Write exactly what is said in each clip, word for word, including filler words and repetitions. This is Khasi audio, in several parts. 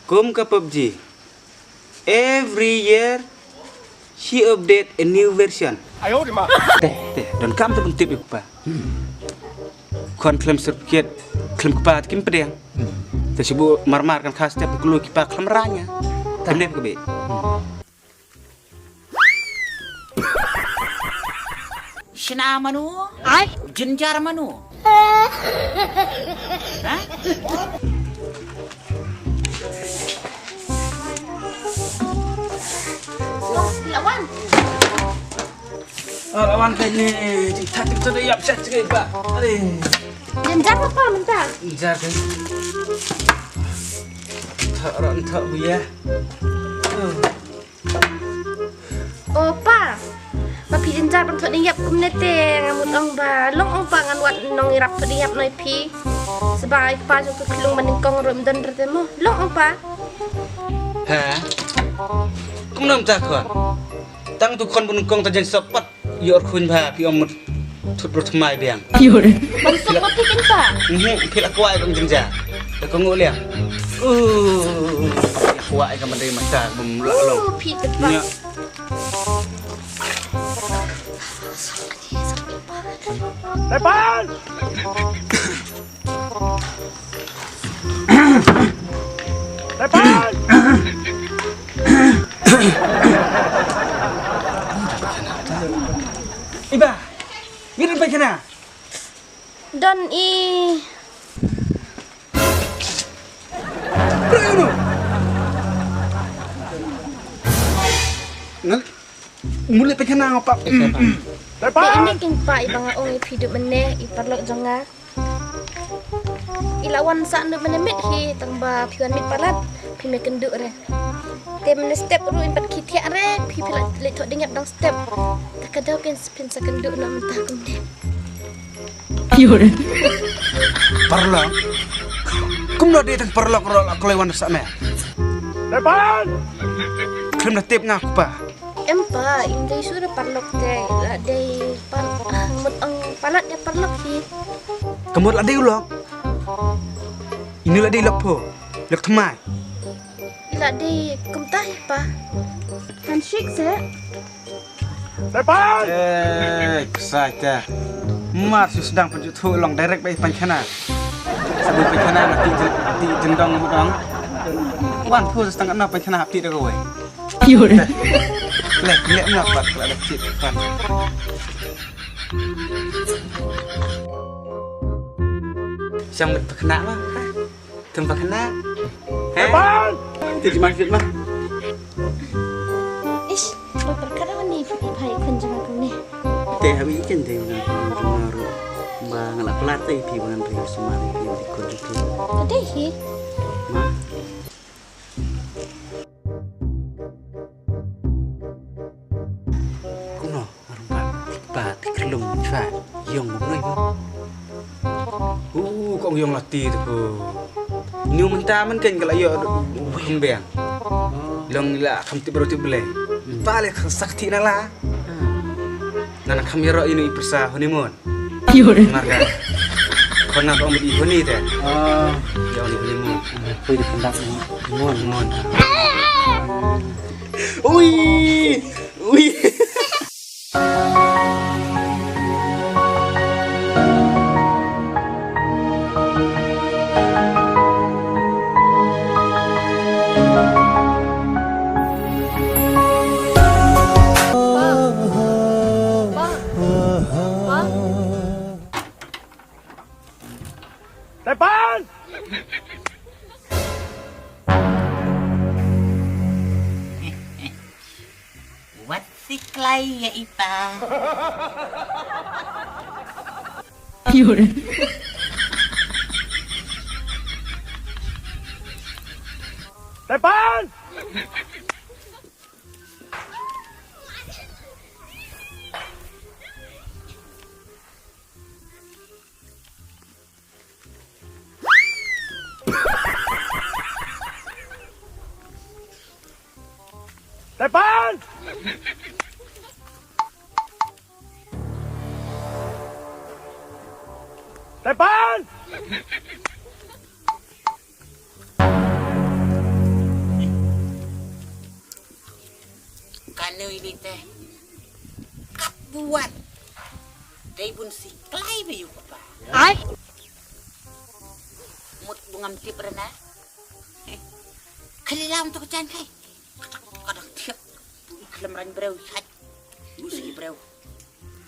Kum ka PUBG. Every year she update a new version. Te, te, don kam te ban tip ïa u kpa. Khun khlem certificate, khlem kpa te kim pdiang. Te shu buh marmar kan kha step kloi ki pa khlem ranya. Te lep ka beh. Shna mano? Ai? Jynjar mano? Ha? Lawan. Ah, lawan ka ni. Jingtha jingtha da ïap shat jingtha ba. Are. Jynjar pa mynta? Jynjar ka. Tha ran tha bu ya. Oh. O pa, ba phi jynjar ban thoh ding ïap kumne te, nga mut ong ba long ong pa ngan wad nongïarap thoh ding ïap noh ïa phi. Sba i pa jong ka khlung ba nyngkong ruh ym don re te mo. Long ong pa. Ha? Kumno mynta khun? Tang tu khun ba nyngkong ta jan sop pat. Ïoh khuñ ba phi ong mut thut bro thymmai biang. Ban suk ma phi kin pa. Mhm, phi la kwai bang jynjar. Da ka nguh liang. Uh, phi la kwai ka ma dei mata bym la long. Uh, phi te pa. Nya. Tepan! Tepan! Iba, ngi don paikhana. Don i. Ngal, muli paikhana ngapa. Te ini kin pa i ba nga ong i phi duh mynne i paralok jong nga. I la wan sah nduh mynne miet hi tang ba phi wan miet palat phi me kynduh re. Te mynne step ruh in pat khi thiah re phi phi la leit thoh ding ïap dang step. Ta ka daw phin phin sa kynduh noh mynta kumne. Paralok. Kumno dei tang paralok ruh la kloi wan sah me. Khlem da tip nga kpa. Em pa, im dei shuh da paralok te, la dei par, ah, mut ong palat da paralok hi. Ka mut la dei u lok. Ine la dei lok pho, lok thymmai. I la dei kumta hi pa. Handshake se. Tepan! Eh, ksai te. Mar shu sdang pynjuthu long direct ba i paikhana. Sabu paikhana na ti jin, ti jin dong mut ong. Wan phu sdang na paikhana hap ti da kawei. Leh, leh na pat, leh leh cit pat. Sang mit paikhana ma, ha? Tum paikhana. Ha? Tepan! Ti jima fit ma. Ish, lo perkara ni, i phai khun jama kuni. Te hawi ken te na khun jama ru. Ba ngala pelat te i phi wan ri sumari i phi khun jama. Kade hi? Ma. Kumno, arung ba, tik ba, tik lum, chwa, yong, kumno, yong. Uh, kong yong la ti tu ko. Ni mynta man kan kala yo, kembang. Long la, kam ti baru ti bele. Ta le, sakti na la. Nana kam yaro inu i persa honeymoon. Marga. Kona ba mudi honi te. Ah. Ya ni honi mo. Pui di pendak mo. Mon, mon. Ui. Ui. Tepan! Wat siklai ya ipa. Tepan! Tepan! Tepan! Ui li te. Kat buat. Dei bun si klai ba yu kpa. Ai. Mut bungam tip rena. Kali lam tu kecan kai. Kadang, kadang tiap. Klem rang breu chat. Usi breu.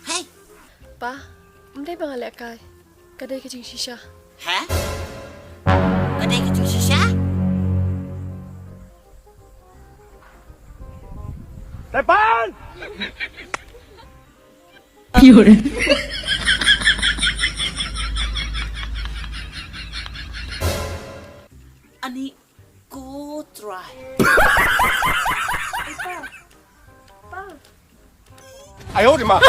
Hei. Pa, mdei bang alek kai. Kadei kajing shisha. Ha? Kadei kajing shisha? Tepan! Pure. Ani ko try. Pa. Pa. 哎呦我的妈！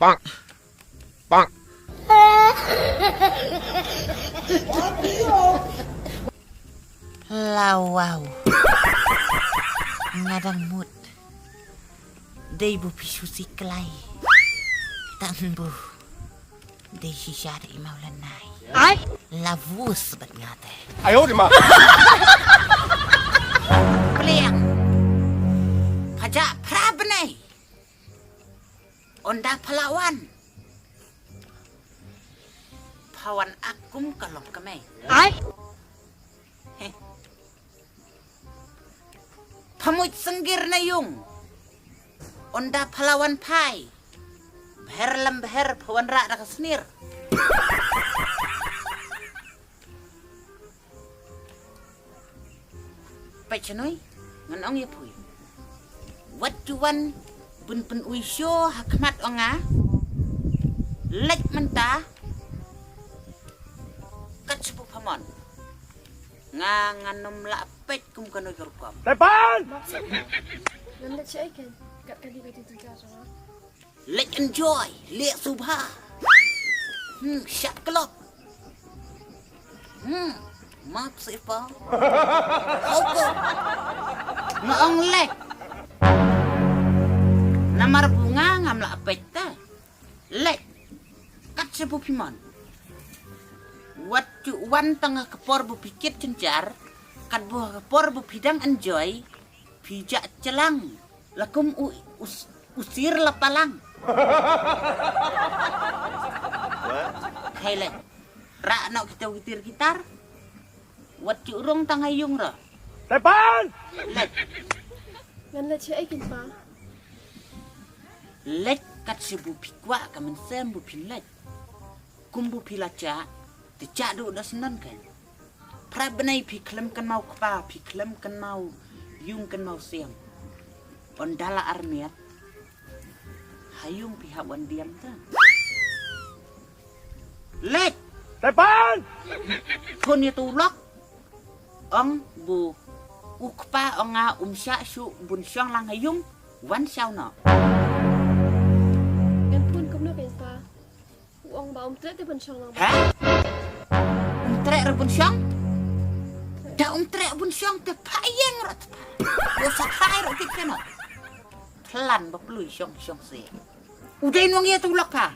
Bang. Bang. Lawau. Ngadang mut. Dei bu pisu si klai. Tang bu. Dei shisha dei mau lanai. Ai. Lavus bat ngate. 哎呦我的妈！ Pliang. Paja pra benai. Onda palawan. Pawan akum kalom kemai. Ai. Heh. Phamuit senggir na yung. Onda palawan pai. Bher lem bher pawan ra da ka snir. Pechnoi ngan ong ya pui. Wat juwan bun pun ui sho hakmat onga. Lek menta. Kat sebu pamon. Nga ngan nom la pet kum kano ger kom. Tepan! Ngam da che ai ken. Kat kali kati tu ja sama. Lek enjoy, lek subha. Hmm, shut club. Hmm, map sepa. Oke. Nga ong lek. Namar bunga ngam la pet ta. Lek. Kat sebu pimon. Wat ju wan tang ka por bu pikit jenjar. Kat bu ka por bu pidang enjoy. Pija chelang. Lakum u, us, usir la palang. Hai lek. Ra no kita witir kitar. Wat ju rong tang ayung ra. Tepan! Lek. Ngan lek che ai kin pa. Lek kat sebu pikwa ka men sem bu pin lek. Kum bu pila cha. Te cha du da senan kan. Pra benai phi klem kan mau kpa, phi klem kan mau yung kan mau siang. Pon dala armiat. Hayung phi hap wan diam ta. Lek. Tepan! Thun ya tulok. Ong bu u kpa ong nga um sha shu bun shong lang hayung wan shau no. Ngan pun kumno pen pa. U ong ba um treh te bun shong lang. Ha? Um treh re bun shong? Da um treh bun shong te pa yeng rot pa. Wo sa khai rot te kena. Plan ba plui shong shong se. Udai nong ya tulak pa.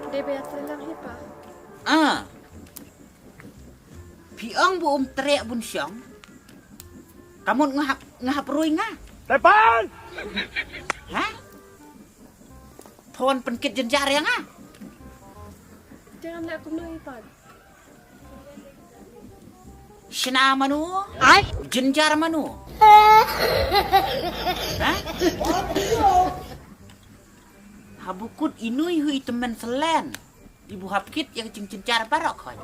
Dei ba ya treh lang hi pa. Ah. Phi ong bu um treh bun shong. Kamut ngahap ngahap rui nga. Tepan. Ha? Thon penkit jenjar ya nga. Jangan lek kumno ipan. Shna manu? Ai? Jenjar manu? Ha? Habukut inui hui temen selen. Ibu hap kit ya kecing jenjar barok hoi.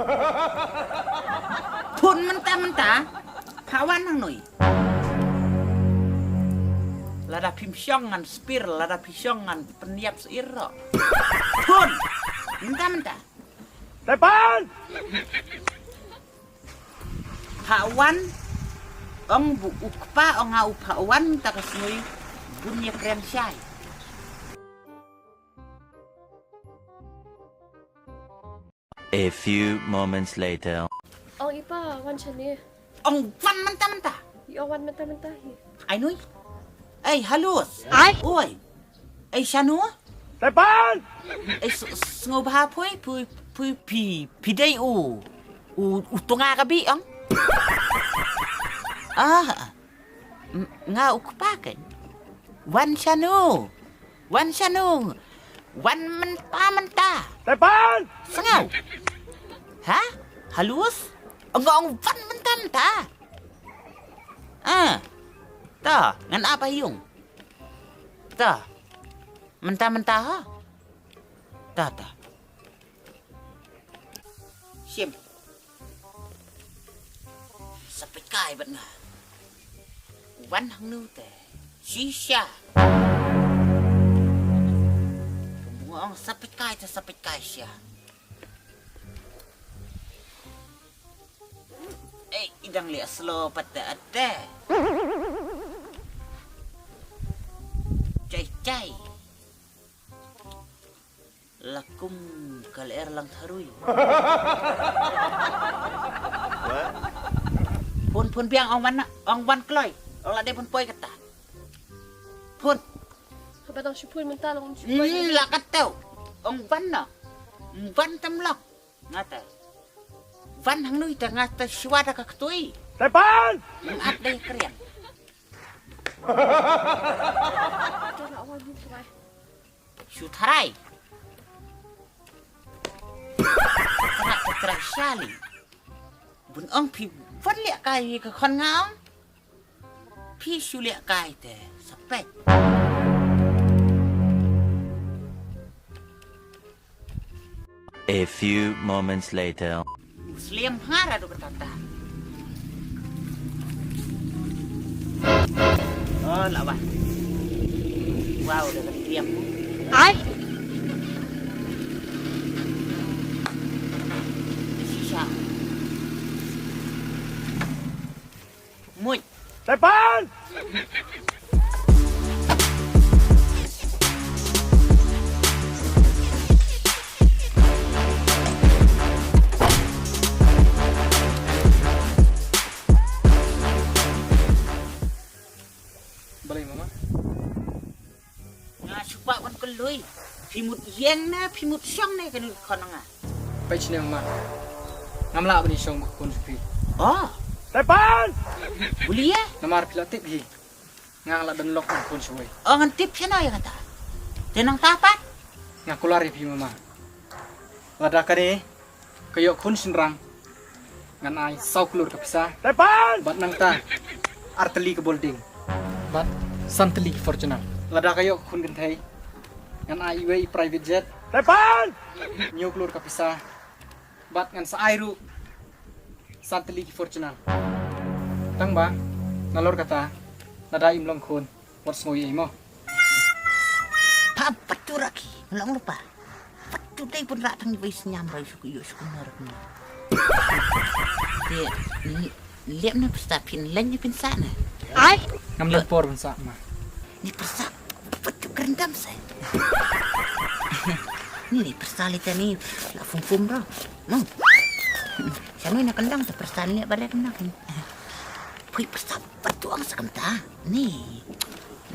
Pun menta menta. Pawan nang nui. Lada phim shong ngan spir, lada phim shong ngan penyap seir ro. Pun menta menta. Tepan! Pawan ong bu u kpa ong a u pawan ta ka snui bun ya krem shai. A few moments later. Ong ipa wan shane. Ong wan menta menta. I ong wan menta menta hi. Ai nui. Ai halus. Ai. Oi. Ai shanu. Tepan. Ai sngobha pui pui Phi, phi, phi dei u, u, u tunga ka bi ong. Ah, m-, nga u kpa ken. Wan shano. Wan shano. Wan mynta mynta. Tepan! Sngau. Ha? Halus? Nga ong wan mynta mynta. Ah. Ta, ngan ap ha ïung. Ta. Mynta mynta ha. Ta ta. Shim. Sa peit kai bad nga. Wan hangno te shisha. Kumba nga ong sa peit kai te sa peit kai shisha. Ei, i dang leh slow pat te ate. Jai jai. La kum ka lyer lang tharui. Phone, phone biang ong wan na, ong wan kloi. Ong la dei phone poi kata. Phone. Haba dang shu phone mynta long shu poi. Hmm, la kata. Ong wan na. Wan tam lok. Ngata. Wan hangno ita ngata shuwa da ka ktui. Tepan! Ngat dei krian. Shu tharai. Tharai, tharai shali. Bun ong phi wan leh kai ka khon nga ong. Phi shu leh kai te sa peit. A few moments later. Sliam hara do kata ta. Oh, lawa. Wow, da sliam. Ai. Shisha. Mut. Tepan! Balei mama? Nga shu kwah wan kylli. Phi mut ïeng ne, phi mut shong ne kane ka khon nga. Peit shane mama. Ngam lah ban ïashong bad ka khun sha phi. Oh. Tepan! Balei? Namar phi la tip hi. Nga la don lok bad ka khun shawei. Oh, ngan tip shano ïa kata. Te nangta pat? Nga kular ïa phi mama. Lada kane ka ïoh khun shynrang, ngan ai saw klur ka pisa. Tepan! Bad nangta ar tylli ka building. Bad san tylli ki Fortuner. Lada ka ïoh khun kynthei, ngan ai iwei i private jet. Tepan! Hynñiew klur ka pisa. Bad ngan sa ai ruh san tylli ki Fortuner. Tang ba nalor kata, lada im long khun, wat sngew ei mo. Pha patu raki, ngalong lupa. Patu dei pun rak tang iwei sniam rai suku yu suku nor kena. Te, ni, lep na pesta phin len ni phin sa na. Ai? Ngam len por phin sa ma. Ni pesta, patu kerendam sa. Ni, ni pesta lita ni, la fum fum ro. No. Sanu na kendang ta pesta ni bare kena. Pui pesta patu ang sa kenta. Ni.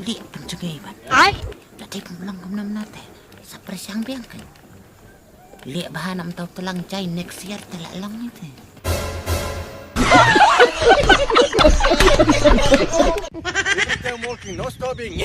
Li pun jengei ban. Ai. Tadi pun lang kumnam nate. Sa persang biang kan. Li bahan am tau telang jai next year telah lang ni te. Tell Molky no stopping.